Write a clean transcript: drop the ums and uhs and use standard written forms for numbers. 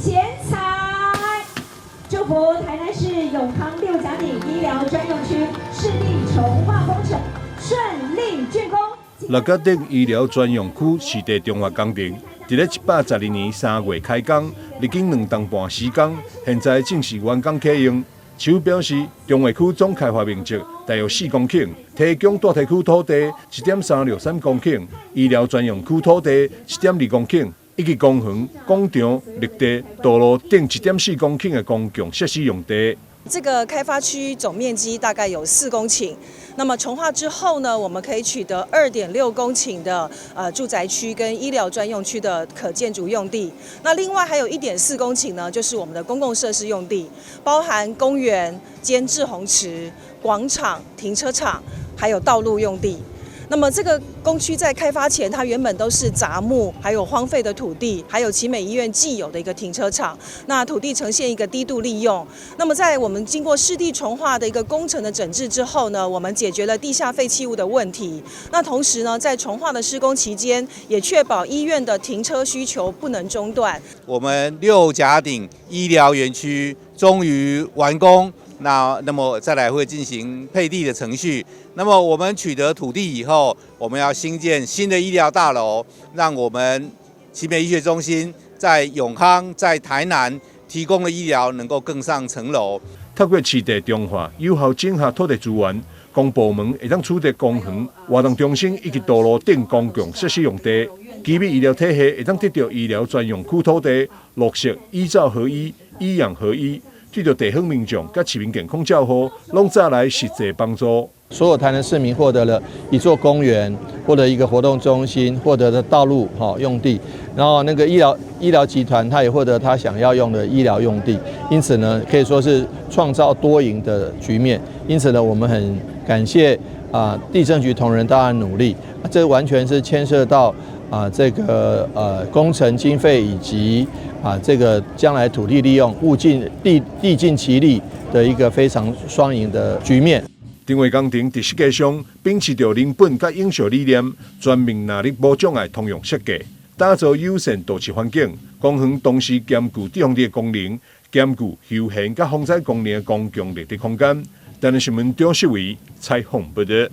剪彩，祝福台南市永康六甲頂醫療專用區市地重劃工程順利竣工。六甲頂醫療專用區市地重劃工程，佇咧112年3月開工，歷經2冬半時間，現在正式完工啟用。市府表示，重劃區總開發面積大約4公頃，提供大體區土地1.363公頃，醫療專用區土地1.2公頃，以及公園、廣場、綠地、道路等1.4公頃的公共設施用地。這個開發區總面積大概有4公頃，那麼重劃之後呢，我們可以取得2.6公頃的住宅區跟醫療專用區的可建築用地。那另外還有1.4公頃呢，就是我們的公共設施用地，包含公園兼滯洪池、廣場、停車場，還有道路用地。那麼這個工區在開發前，它原本都是雜木，還有荒廢的土地，還有奇美醫院既有的一個停車場。那土地呈現一個低度利用。那麼在我們經過市地重劃的一個工程的整治之後呢，我們解決了地下廢棄物的問題。那同時呢，在重劃的施工期間，也確保醫院的停車需求不能中斷。我們六甲頂醫療園區終於完工。那麼再來會進行配地的程序。那麼我們取得土地以後，我們要興建新的醫療大樓，讓我們奇美醫學中心在永康、在台南提供的醫療能夠更上層樓。透過市地重劃，有效整合土地資源，公部門會當取得公園、活動中心以及道路等公共設施用地，奇美醫療體系會當得著醫療專用區土地，落實醫照合一、醫養合一。對著地方民眾佮市民健康照護，攏帶來實際幫助。所有台南市民獲得了一座公園，獲得一個活動中心，獲得的道路哈用地，然後那個醫療集團，他也獲得他想要用的醫療用地，因此呢，可以說是創造多贏的局面。因此呢，我們很感謝啊地政局同仁大家努力，這完全是牽涉到啊這個工程經費以及啊這個將來土地利用物盡地地盡其力的一個非常雙贏的局面。重劃工程佇設計上秉持著人本佮永續理念，全面納入無障礙通用設計，打造友善都市環境。公園同時兼具地方的功能，兼具休閒佮防災功能的公共綠地空間。台南新聞張世維採訪報導。